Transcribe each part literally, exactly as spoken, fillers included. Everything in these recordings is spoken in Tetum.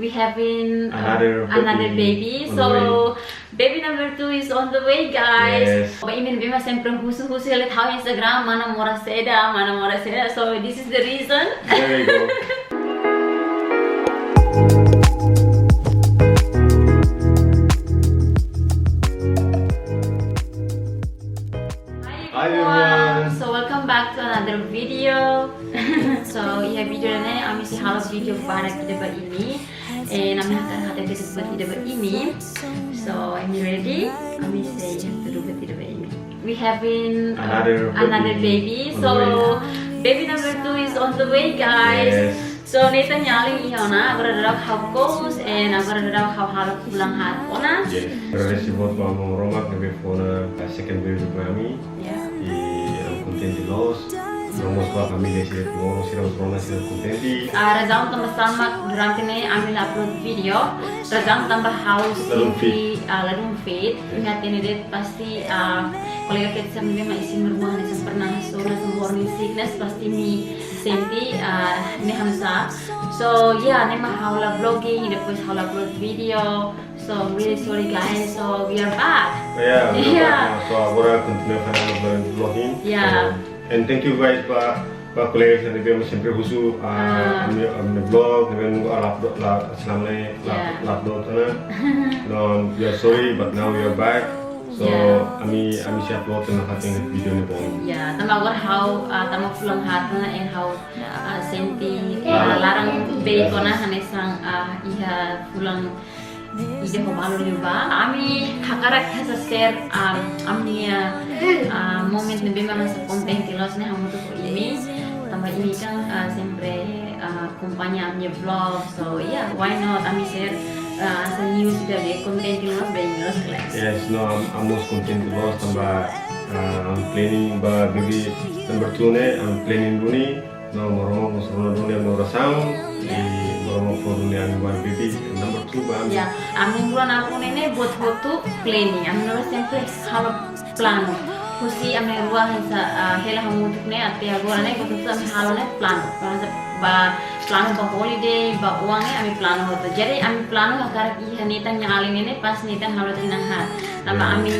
We having uh, Another another baby. baby. On the So way. baby number two is on the way, guys. Yes. Ba imi ne'ebé mak sempre husu-husu hela ha'u Instagram, mana moras saida, mana moras saida. So this is the reason. There you go. Hi Hi, everyone. everyone. So welcome back to another video. So iha vídeo ne'e ami sei halo vídeo badak ida ba imi. And ami hakarak hatudu buat ida ba imi. So imi ready? Ami sei hatudu buat ida ba imi. We having uh, Another another baby. baby. On So the way. baby number two is on the way, guys. Yes. So Nathan nia alin iha ona, agora daudaun ha'u co-host, and agora daudaun ha'u halo fulan haat ona. Yes. Agradese boot ba Aman Maromak ne'ebé fó ona second baby ba ami. Yeah. I ami kontente loos. No mós ba família sira, no sira, no sira kontente. Ah, razaun tanba sá mak durante ne'e ami la upload vídeo. Razaun tanba ha'u Ladún sente, fit. ah, ladún fit. Yes. Imi hatene de'it pasti, ah, kolega feto sira ne'ebé mak isin-rua hanesan pernah hasoru hanesan morning sickness, pasti imi sente, ah, ne'e hanesan. So, yeah, ne'e mak ha'u la vlogging, depois ha'u la upload vídeo. So, I'm really sorry guys, so we are back. Yeah, we are Yeah. back. So, agora kontinua fazendo vlogging. Yeah. So, and thank you guys ba, ba kolega sira ne'ebé mak sempre husu, ah, Ah. ami, ami vlog, ne'ebé mak la, la, selama ne'e la, Yeah. la upload ona. No, we are sorry, but now we are back. So, Yeah. ami, ami sei upload ona fatin vídeo ne'e bom. Yeah, tanba agora ha'u, ah, tama fulan haat ona, and ha'u, ah, sente, ah, Laran. laran beik Yes. ona hanesan, ah, iha fulan ida ho balu liubá. Ami hakarak hanesan share, ah, ami-nia, ah, moment ne'ebé mak hanesan kontente loos ne'e hamutuk ho imi. Tanba imi kan, ah, sempre, ah, akompaña ami-nia vlog. So, yeah, why not? Ami share, ah, hanesan news ida be kontente loos ba imi loos, guys. Yes, no, ami, ami mós kontente loos tanba, ah, ami planning ba baby number two ne'e, ami planning duni, no Maromak mós rona duni ami-nia orasaun, i Maromak fó duni ami-nia baby number two ba ami. Ya, ami-nia fulan haat ne'e buat hotu planning. Ami na'in-rua sempre halo planu. Husi ami na'in-rua hanesan, ah, hela hamutuk ne'e até agora ne'e, buat hotu ami halo ne'e planu. Hanesan ba planu ba holiday, ba oan ne'e ami planu hotu. Jadi ami planu hakarak iha Nathan nia alin ne'e pas Nathan halo tinan haat. Tanba Ya. ami,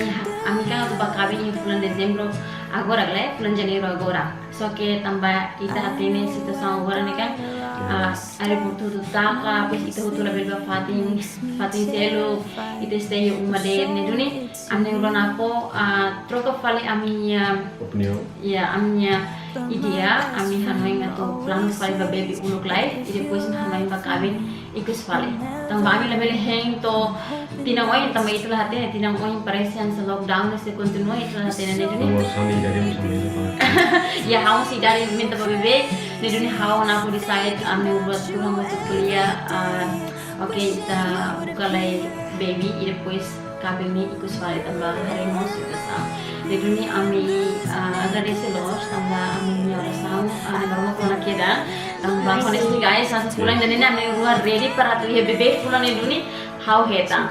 ami kan atu ba kaben iha fulan Dezembru agora, le, fulan Janeiru agora. Só que tanba ita hatene situasaun agora ne'e kan, ah, aeroportu hotu taka, depois ita hotu labele ba fatin, fatin seluk, ita stay iha uma de'it ne'e duni, ami-nia fulan haat, ah, troka fali ami-nia, Opinion. ya, ami-nia ideia, ami hanoin atu planu fali ba baby uluk lai, i depois ami hanoin ba kaben ikus fali. Tanba ami labele hein to'o tinan oin, tanba ita la hatene tinan oin parese hanesan lockdown ne'e sei kontinua, ita la hatene ne'e duni. Nomor sani dari musim ini, Pak. Ya, ha'u sei dari minta ba bebé, ne'e duni ha'u ho Napo decide, ami buat tuhan masuk kuliah, ah, oke, ita buka lai baby, i depois kaben ne'e ikus fali tanba haree mós situasaun. Ne'e duni ami, ah, agradese loos tanba ami-nia orasaun, ah, Maromak kona kedan. Tanba honestly guys, hanesan fulan ida-ne'e ami na'in-rua ready para atu iha bebé fulan ne'e duni ha'u hetan.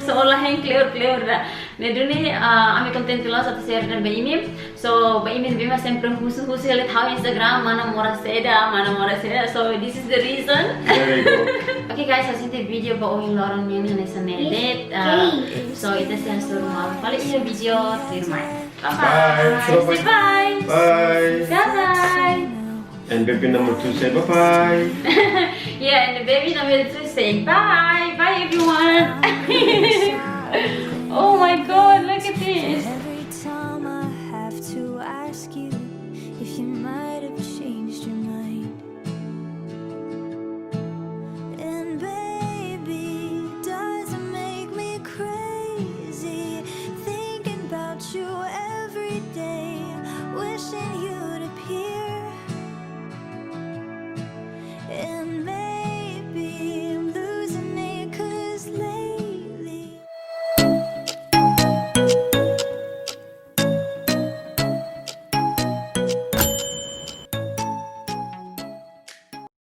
So, la hein kleur-kleur ida. Ne'e duni, ah, ami kontente loos atu share de'it ba imi. So, ba imi ne'ebé mak sempre husu-husu hela ha'u Instagram, mana moras saida, mana moras saida. So, this is the reason. There you go. Oke guys, hanesan ne'e vídeo ba ohin loron nian hanesan ne'e de'it. Ah, so, ita sei hasoru malu fali iha vídeo tuirmai. Bye bye. Bye. Say bye. Bye. Bye bye. And baby number two say bye bye. Yeah, and the baby number two say bye. Bye everyone. Oh my God, look at this.